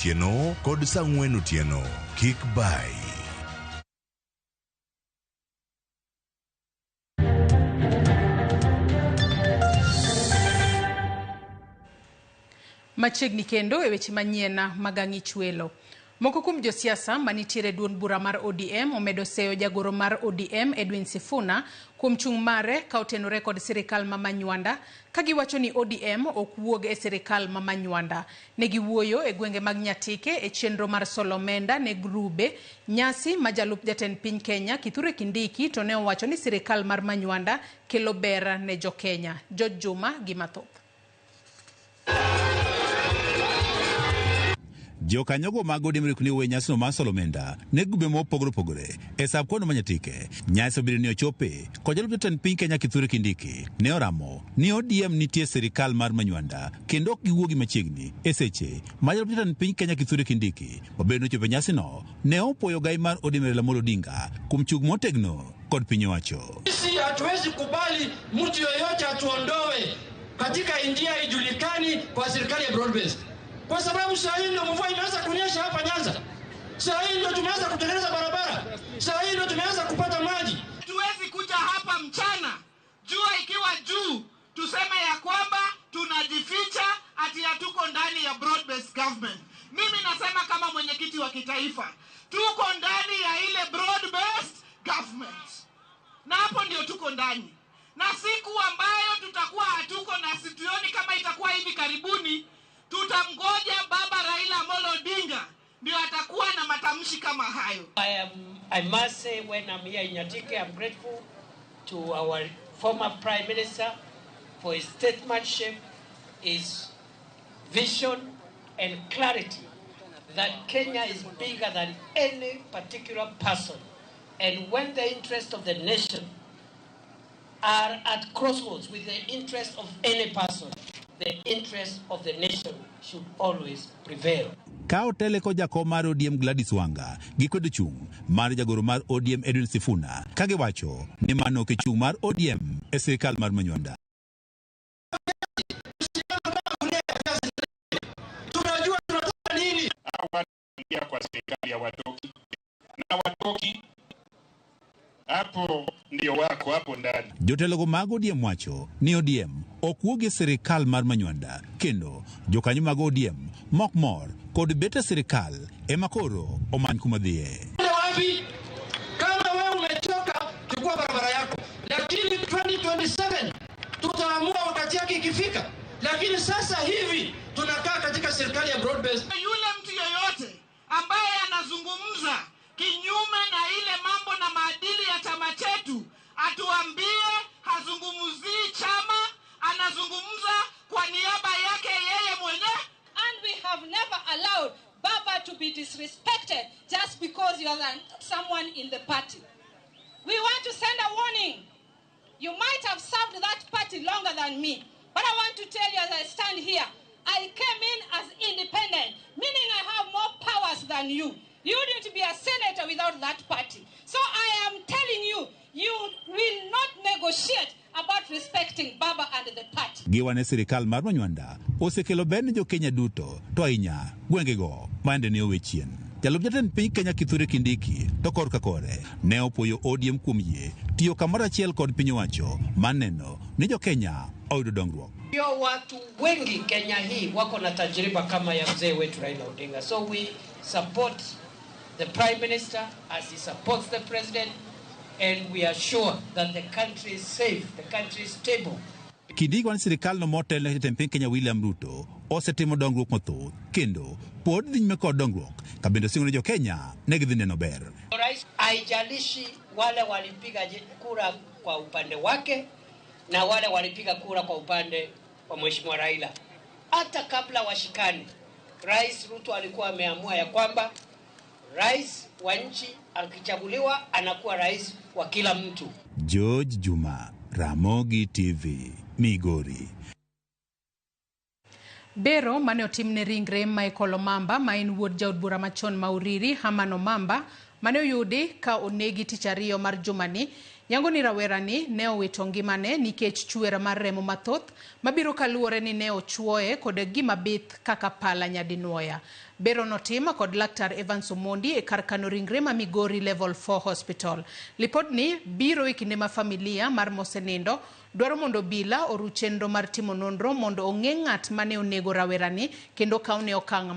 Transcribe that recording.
Otieno kod saa ang'wen otieno. Kik bayi. Machiegni kendo e weche manyien mag ang'ich welo. Moko kuom josiasa manitiere e duond bura mar ODM omedo seyo jagoro mar ODM Edwin Sifuna kuom chung' mare ka otenore kod sirikal ma Manywanda ka giwacho ni ODM ok wuog e sirikal ma Manywanda. Ne giwuoyo e gwenge mag Nyatike e chenro mar solo omenda ne grube nyasi ma jalup jatend piny Kenya Kithure Kindiki to ne owacho ni sirikal mar Manywanda kelo ber ne jokenya. George Juma gi mathoth. Jokanyogo mag ODM riek ni owe nyasino mar solo omenda ne grube mopogore opogore e sab kwano ma Nyatike. Nyasi obiro ni ochope kod jalup jatend piny Kenya Kithure Kindiki ne oramo ni ODM nitie e sirikal mar Manywanda kendo ok giwuogi machiegni e seche ma jalup jatend piny Kenya Kithure Kindiki mabende nochopo e nyasino ne opuoyo gai mar ODM Raila Amolo Odinga kuom chung' motegno kod piny owacho. Sisi hatuwezi kubali mtu yoyote atuondoe katika njia ijulikani kwa serikali ya broad based, kwa sababu saa hii ndio mvua imeanza kunyesha hapa Nyanza, saa hii ndio tumeanza kutengeneza barabara, saa hii ndio tumeanza kupata maji. Hatuwezi kuja hapa mchana jua ikiwa juu tuseme ya kwamba tunajificha ati hatuko ndani ya broad based government. Mimi nasema kama mwenyekiti wa kitaifa, tuko ndani ya ile broad based government, na hapo ndio tuko ndani, na siku ambayo tutakuwa hatuko na situoni kama itakuwa hivi karibuni, tutamgoja Baba Raila Amolo Odinga ndio atakuwa na matamshi kama hayo. I must say when I'm here in Nyatike, I'm grateful to our former Prime Minister for his statesmanship, his vision and clarity that Kenya is bigger than any particular person. And when the interests of the nation are at crossroads with the interests of any person, the interests of the nation should always prevail. Ka otele kod jakom mar ODM Gladys Wanga gikwedo chung' mar jagoro mar ODM Edwin Sifuna ka giwacho ni mano ok e chung' mar ODM e sirkal mar Manywanda. Tunajua tunataka nini. Hawa kwa serikali ya watoki na watoki hapo ndio wako hapo ndani. Jotelogo mag ODM wacho ni ODM ok wuog e sirikal mar Manywanda kendo jokanyo mag ODM mok mor kod bet e sirikal ema koro omany kuma dhiye. Wapi? Kama wewe umechoka, chukua barabara yako, lakini 2027 tutaamua wakati yake ikifika. Lakini sasa hivi tunakaa katika serikali ya broad based. Yule mtu yeyote ambaye anazungumza kinyume na ile mambo na maadili ya chama chetu, atuambie hazungumzii chama, anazungumza kwa niaba yake yeye mwenyewe. And we have never allowed Baba to be disrespected just because you are someone in the party. We want to send a warning. You might have served that party longer than me, but I want to tell you as I stand here, I came in as independent, meaning I have more powers than you. You wouldn't be a senator without that party. So I am telling you, you will not negotiate about respecting Baba and the party. Giwane sirikal mar Manywanda osekelo ber ne jo-Kenya duto to ahinya gwengego ma ne owe chien. Jalup jatend piny Kenya Kithure Kindiki to korka kore ne opuoyo ODM kuom yie tiyo kamoro achiel kod piny owacho mar neno ni jo-Kenya oyudo dongruok. Ndio watu wengi Kenya hii wako na tajriba kama ya mzee wetu Raila Odinga. So we support the Prime Minister as he supports the President, and we are sure that the country is safe, the country is stable. Kindiki wacho ni sirikal no motelne gi jatend piny Kenya William Ruto osetimo dongruok mathoth kendo pod dhi nyime kod dongruok ka bende osingo ne jo-Kenya ne gidhi neno ber. Rais, haijalishi wale walipiga kura kwa upande wake na wale walipiga kura kwa upande wa Mheshimiwa Raila. Hata kabla washikane, Rais Ruto alikuwa ameamua ya kwamba rais wa nchi akichaguliwa anakuwa rais wa kila mtu. George Juma, Ramogi TV, Migori. Bero mane otimne ringre Michael Omamba ma en wuod jaod bura machon ma Uriri Herman Omamba mane oyudi ka onegi tich ariyo mar jumani yango ni rawerani ne owito ngimane nikech chwer mar remo mathoth mabiro kaluwore ni ne ochuoye kod gima bith kaka pala nyadinuoya. Bero notim kod laktar Evans Omondi e kar kano ringre ma Migori Level 4 Hospital. Lipodni biro e kinde ma familia mar mosenindo dwaro mondo obila oru chenro mar timo nonro mondo ong'e ng'at mane onego rawerani kendo kawne okang'